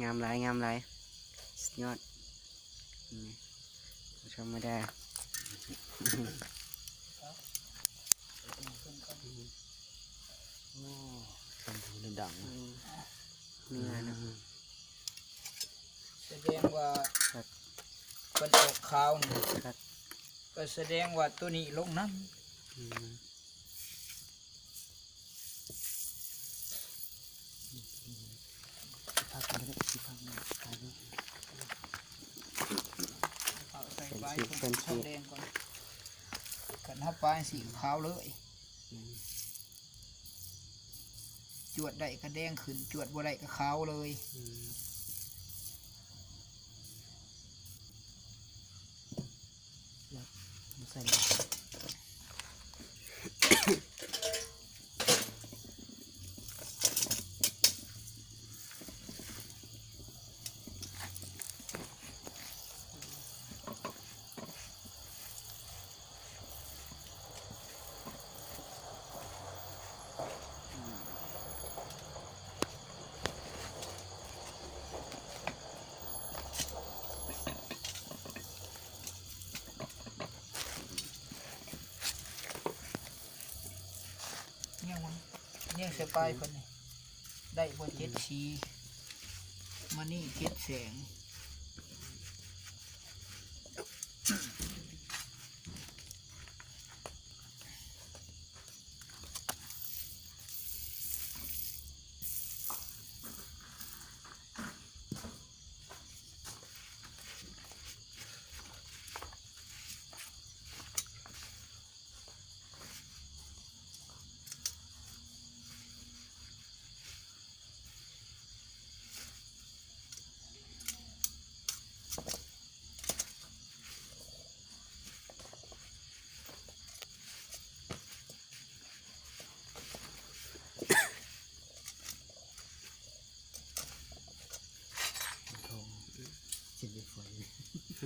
ງາມຫຼາຍ ງາມຫຼາຍ ສຸດຍອດ ນີ້ ບໍ່ທຳມະດາ ໂອ້ ເປັນຜູ້ດັງ ເນື້ອນະ ສະແດງວ່າ ຄັກ ເພິ່ນອອກຂາວນີ້ ຄັກ ກໍສະແດງວ່າໂຕນີ້ລົງນຳ ອືມ ເອົາໃສ່ປາຍ ເປັນສີ ເປັນສີ ທອງແດງກ່ອນ ຄັນເຮົາປາຍສີຂາວເລີຍ ອືມ ຈວດໄດ້ກໍແດງຂຶ້ນ ຈວດບໍ່ໄດ້ກໍຂາວເລີຍ ອືມ ແລ້ວ ໃສ່ ແນວມັນ ແນວສະປາຍເພິ່ນນີ້ ໄດ້ບໍ່ເຈັດສີ ມະນີເຈັດແສງ. ໂອ້ ຊິໄປໄຟ.